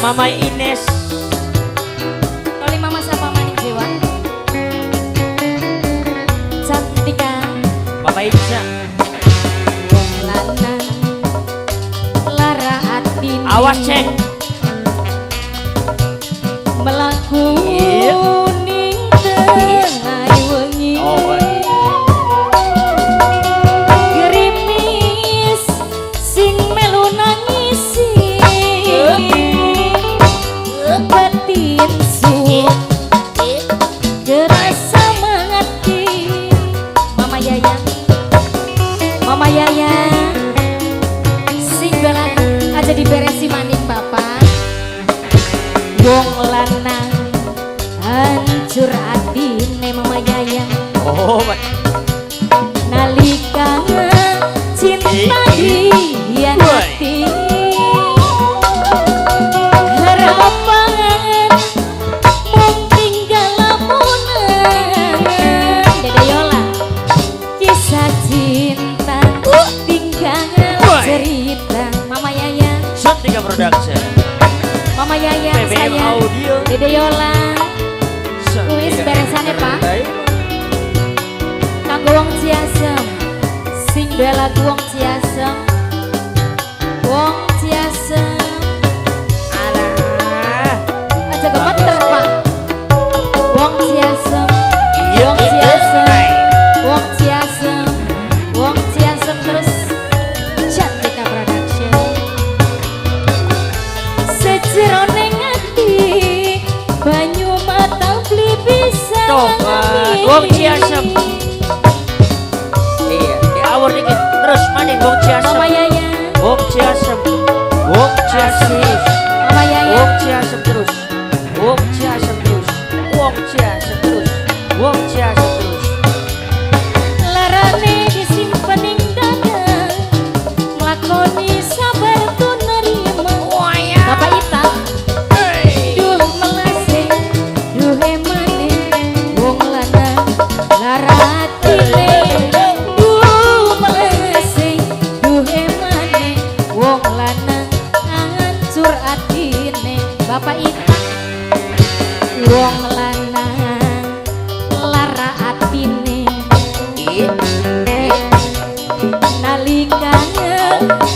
Mama Ines. Toli mama sapa maning dewa. Cantika. Mama Ica. Wong lanang lara atine. Awas cek. Melaku ning tengah wengi. Oh, gerimis sing melu nangisi. Batin su kerasa mati. Mama Yayang, Mama Yayang, sing lagu aja diberesi maning bapak. Wong lanang hancur atine Mama Yayang. Oh, nalika cinta dihianati. Harapan mung tinggal lamunan. Dede Yola, kisah cinta tinggal cerita. Mama Yayang, Santika Production, Mama Yayang PBM sayang, Audio, Dede Yola, wis beresane Pak. Kanggo wong Ciasem, sing duwe lagu wong Ciasem, wong Ciasem. Alah, aja gemeter Pak. Wong Ciasem, Iya, wong iya. Ciasem, wong Ciasem, wong Ciasem terus. Cantika Production. Sejerone ati banyu mata beli bisa. Tobat, wong Ciasem. Iya, diawur dikit terus maning wong Ciasem. Mama Yayang, Wong Ciasem, wong Ciasem terus. Mama Yayang, Wong Ciasem terus. Wong Ciasem terus. Wong Ciasem terus. Wong Ciasem terus. Larane disimpen ing dada, nglakoni sabar tu nerima. Bapak Ita, duh melase, duh emane, wong lanang lara atine. Duh melase, duh emane, wong lanang hancur atine. Bapak Ita, wong lanang lara atine. Nalika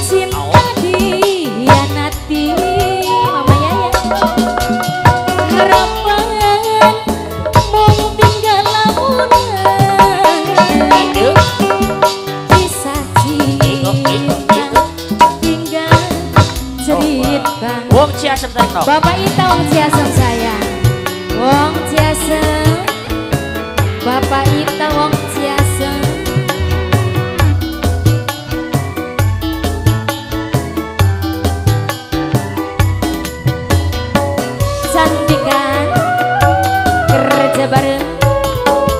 cinta dihianati. Mama Yayang, harapan mung tinggal lamunan. Kisah cinta tinggal cerita. Wong Ciasem tarik no. Bapak Ita wong Ciasem sayang, wong Ciasem. Bapak Ita wong Ciasem. Cantika kerja bareng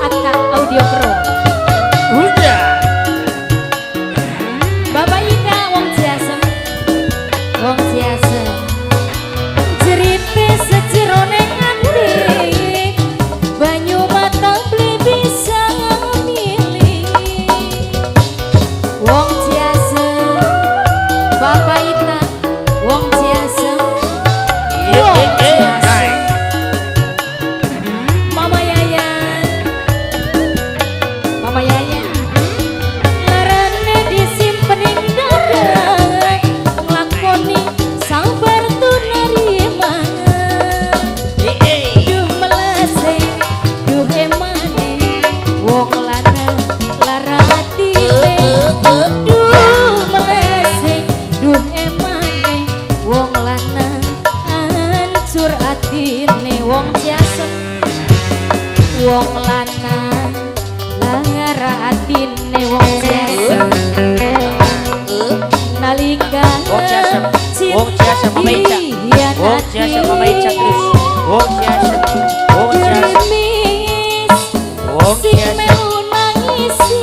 Aka Audio Pro. Udah. Bapak Ika wong Ciasem, wong Ciasem. Jerite sejerone ati, banyu mata beli bisa milih. Wong Ciasem, Bapak Ita wong Ciasem, wong Ciasem. Mama Yayang, Mama Yayang, larane disimpen ing dada, nglakoni sabar tu nerima. Duh melase, duh emane, wong lanang lara atine. Duh melase, duh emane, wong lanang hancur atine. Wong Ciasem, wong lanang lara atine. Wong Ciasem, nalika Wong Ciasem, wong Ciasem Mama Ica. Wong Ciasem Mama Ica terus. Wong Ciasem, wong Ciasem, gerimis wong sing Ciasem. melu nangisi.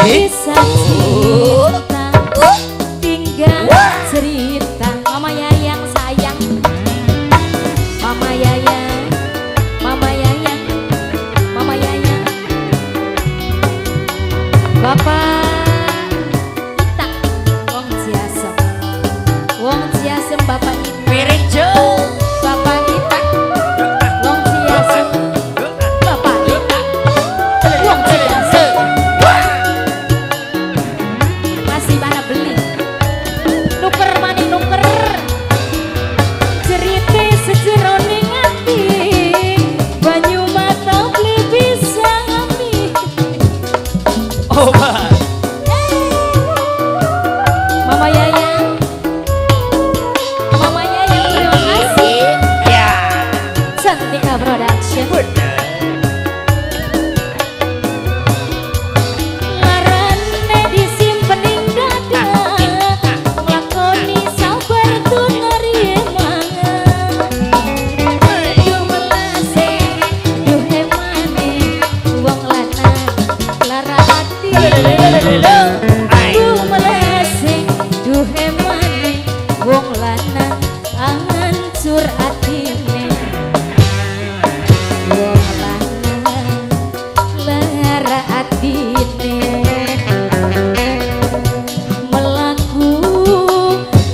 Kisah cinta tinggal cerita. Mama Yayang sayang, Mama Yayang, Mama Yayang, Mama Yayang. Bapak Ita wong Ciasem. Wong Chandra Production. Bener. Larane disimpen ing dada, nglakoni sabar tunerima. Duh melase, duh emane, wong lanang lara ati. Duh melase, duh emane, wong lanang hancur atine. Wong lanang lara atine. Melaku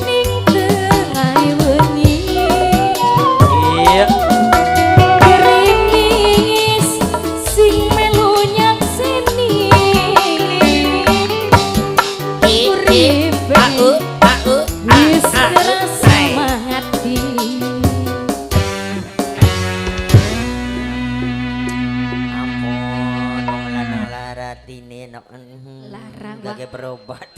ning tengah wengi. Iya. Gerimis sing melu nyakseni. Uripe A U A U A wis A U. kerasa mati. Ampun, wong lanang lara atine nok. Lara, Gage berobat.